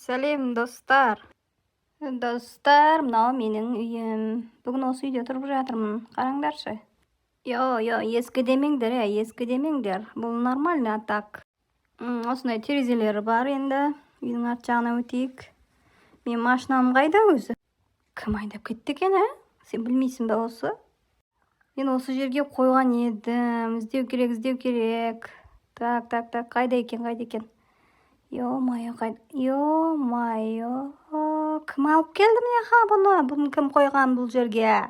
Сәлем, достар! Достар, мынау менің үйім. Бүгін осы үйде тұрып жатырмын. Қараңдаршы. Йо, йо, ескі демеңдер, е, ескі демеңдер. Бұл нормально так. Осындай терезелері бар енді. Үйдің арт жағына өтейік. Менің машинам қайда өзі? Кім айдап кетті екен, ә? Сен білмейсің бе осы? Мен осы жерге қойған едім. Іздеу керек, іздеу керек. Так, так, так, қайда екен, қайда екен? Ё-моё, қайда? Ё-моё, кім алып келді мына бұны? Бұны кім қойған бұл жерге?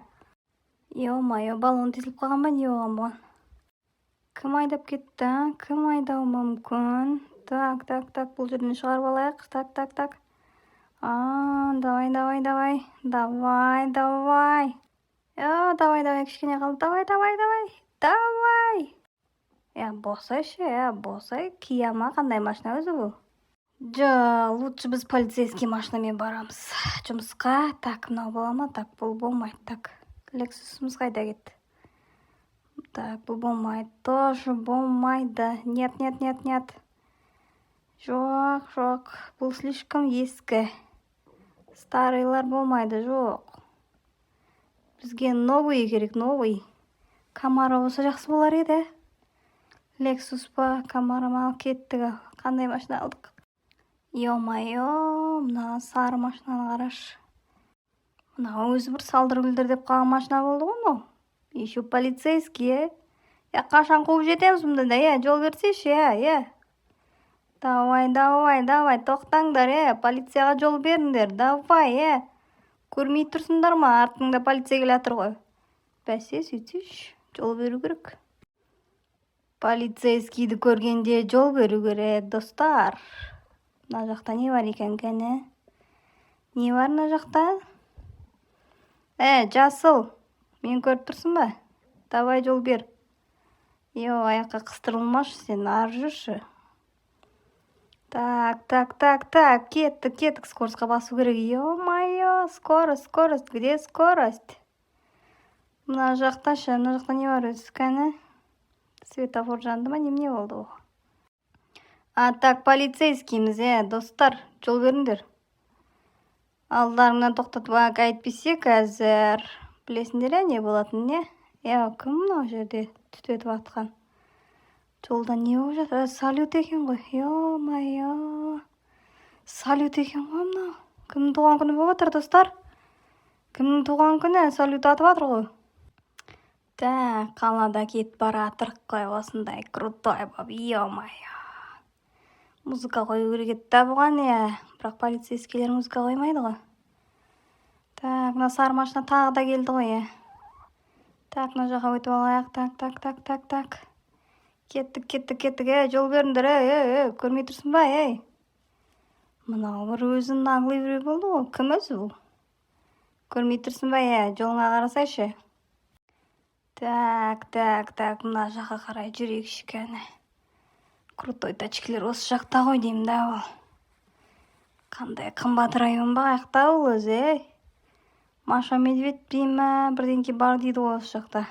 Ё-моё, баллон тесіліп қалған ба, не болған бұған? Кім айдап кетті? Кім айдауы мүмкін? Так, так, так, бұл жерден шығарып алайық. Так, так, так. А, давай, давай, давай. Давай, давай. Ә, давай, давай, кішкене қалды. Давай, давай, давай. Давай. Ә, босайшы, ә, босай. Кия ма, қандай машина өзі бұл? Жо, лучше біз полицейский машинамен барамыз жұмысқа. Так, мынау бола ма? Так, бұл болмайды. Так, Лексусымыз қайда кетті? Так, бұл болмайды. Тоже болмайды. Нет, нет, нет, нет. Жоқ, жоқ. Бұл слишком ескі. Старыйлар болмайды, жоқ. Бізге новый керек, новый. Камара болса, жақсы болар еді. Лексус па, Камара ма, кеттік. Қандай машина алдық? Ё-моё, мына сары машинаны қарашы. Мынау өзі бір салдыр күлдір деп қалған машина болды ғой мынау. Еще полицейский, е. Я, қашан қуып жетеміз мұнда, е, жол берсейші, е, е. Давай, давай, давай, тоқтаңдар, е, полицияға жол беріңдер, давай, е. Көрмей тұрсыңдар ма, артыңда полиция келе жатыр ғой. Бәсе, сөйтсейші, жол беру керек. Полицейскийді көргенде жол беру керек, достар. Мына жақта не бар екен, кәне? Не бар мына жақта? Ә, жасыл, мені көріп тұрсың ба? Давай, жол бер. Йо, аяққа қыстырылмашы сен, ары жүрші. Так, так, так, так, кеттік, кеттік. Скоростьқа басу керек. Ё-моё, скорость, скорость, где скорость? Мына жақта ше, мына жақта не бар өзі, кәне? Светофор жанды ма, немене болды ол? А так, полицейскийміз, е, достар, жол беріңдер. Алдарыңнан тоқтатып, әйтпесе қазір білесіңдер, иә, не болатынын, иә? Иә, кім мынау жерде түтетіп жатқан? Жолда не болып жатыр? Салют екен ғой. Ё-моё, салют екен ғой мынау. Кімнің туған күні болып жатыр, достар? Кімнің туған күні? Салют атып жатыр ғой. Так, қалада кетіп бара жатырық қой осындай крутой болып. Ё-моё, музыка қою керек еді да бұған, иә, бірақ полицейскийлер музыка қоймайды ғой. Так, мына сары машина тағы да келді ғой, иә. Так, мына жаққа өтіп алайық. Так, так, так, так, так, кеттік, кеттік, кеттік. Ей, жол беріңдер, ей, ей, ей, көрмей тұрсың ба, ей? Мынау бір өзі наглый біреу болды ғой. Кім өзі бұл? Көрмей тұрсың ба, е, жолыңа қарасайшы. Так, так, так, мына жаққа қарай жүрейікші, кәне. Крутой тачкилер осы жақта ғой деймін да. Ол қандай қымбат район ба, қаяқта ол өзі, ей? Маша, Медведь дей ма, бірдеңке бар дейді ғой осы жақта.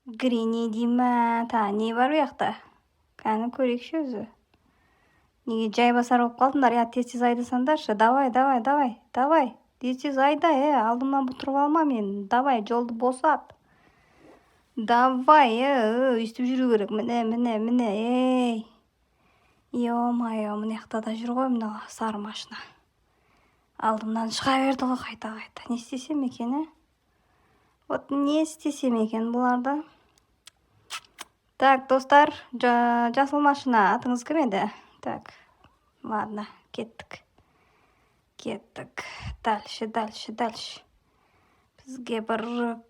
Грини дей ма, тағы не бар бұл жақта? Кәні, көрейікші өзі. Неге жайбасар болып қалдыңдар, я? Тез, тез айдасаңдаршы. Давай, давай, давай, давай, тез, тез айда, е, алдымнан тұрып алма мен. Давай, жолды босат, давай, е, өйстіп жүру керек. Міне, міне, міне, ей. Ё-моё, мына жақта да жүр ғой мына сары машина. Алдымнан шыға берді ғой қайта қайта. Не істесем екен, ә? Вот не істесем екен бұларды? Так, достар, жасыл машина, атыңыз кім еді? Так, ладно, кеттік, кеттік. Дальше, дальше, дальше. Бізге бір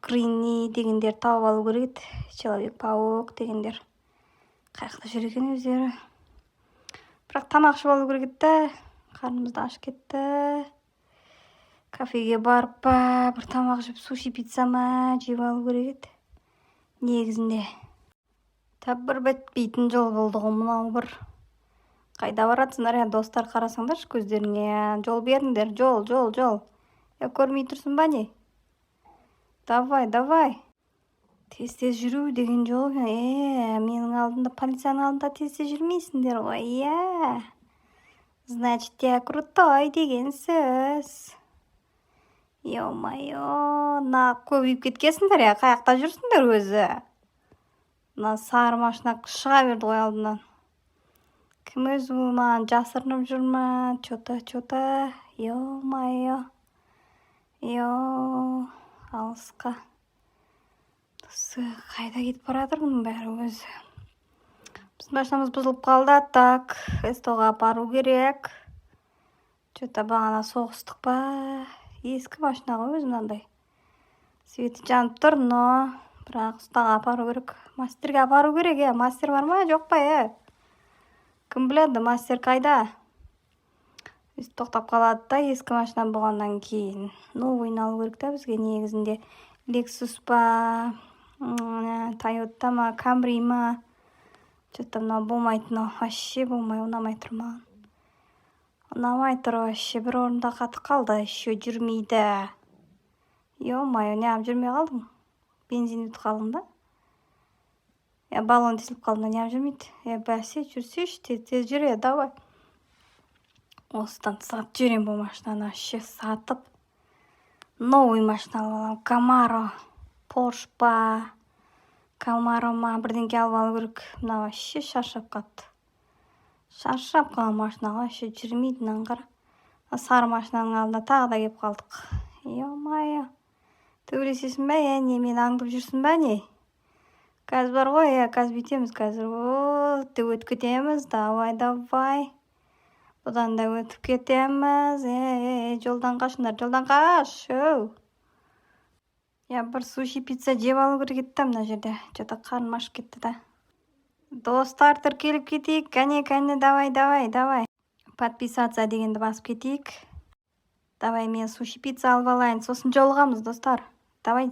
Грини дегендер тауып алу керек еді. Человек паук дегендер қай жақта жүр екен өздері? Бірақ тамақ ішіп алу керек еді да, қарнымыз да ашып кетті. Кафеге барып па, бір тамақ жеп, суши, пицца ма жеп алу керек еді негізінде. Тап бір бітпейтін жол болды ғой мынау бір. Қайда баратсыңдар, е, достар? Қарасаңдаршы көздеріңе. Жол беріңдер, жол, жол, жол. Е, көрмей тұрсың ба, не? Давай, давай, тез, тез жүру деген жоқ. Е, менің алдымда, полицияның алдында тез, тез жүрмейсіңдер ғой, иә? Значит, я крутой деген сөз. Ё-моё, мына көбейіп кеткенсіңдер, иә? Қай жақта жүрсіңдер өзі? Мына сары машина шыға берді ғой алдымнан. Кім өзі бұл? Маған жасырынып жүр ма? Че-то, че-то, ё-моё, е, алысқа қайда кетіп бара жатыр бұның бәрі өзі? Біздің машинамыз бұзылып қалды. Так, СТО-ға апару керек. Че-то бағана соғыстық па? Ескі машина ғой өзі. Мынандай светі жанып тұр, но бірақ ұстаға апару керек, мастерге апару керек, иә. Мастер бар ма, жоқ па, иә? Кім біледі, мастер қайда? Өйстіп тоқтап қалады да. Ескі машина болғаннан кейін новыйын алу керек та бізге негізінде. Лексус па, Тойота ма, Камри ма? Че-то мынау болмайды, мынау вообще болмай, ұнамай тұр маған, ұнамай тұр вообще. Бір орында қатып қалды, еще жүрмейді. Ё-моё, неғып жүрмей қалдың? Бензин бітіп қалдың ба? Я баллон тесіліп қалды ма? Неғып жүрмейді? Е, бәсе, жүрсейші, тез, тез жүр, е, давай. Осыдан сатып жіберемін бұл машинаны вообще. Сатып, новый машина алып аламын. Камаро, Порш па, Камаро ма, бірдеңке алып алу керек. Мына вообще шаршап қалыпты, шаршап қалған машина ғой, вообще жүрмейді. Мынаны қара. Мына сары машинаның алдына тағы да келіп қалдық. Ё-моё, төбелесесің ба, е? Не, мені аңдып жүрсің ба, не? Қазір бар ғой, иә, қазір бүйтеміз, қазір вот деп өтіп кетеміз. Давай, давай, бұдан да өтіп кетеміз. Ей, жолдан қашыңдар, жолдан қаш, оу. Я бір суши, пицца жеп алу керек еді да мына жерде. Че-то қарным ашып кетті да. Достар, тіркеліп кетейік. Кәне, кәне, давай, давай, давай, подписаться дегенді басып кетейік. Давай, мен суши, пицца алып алайын, сосын жолығамыз, достар. Давай.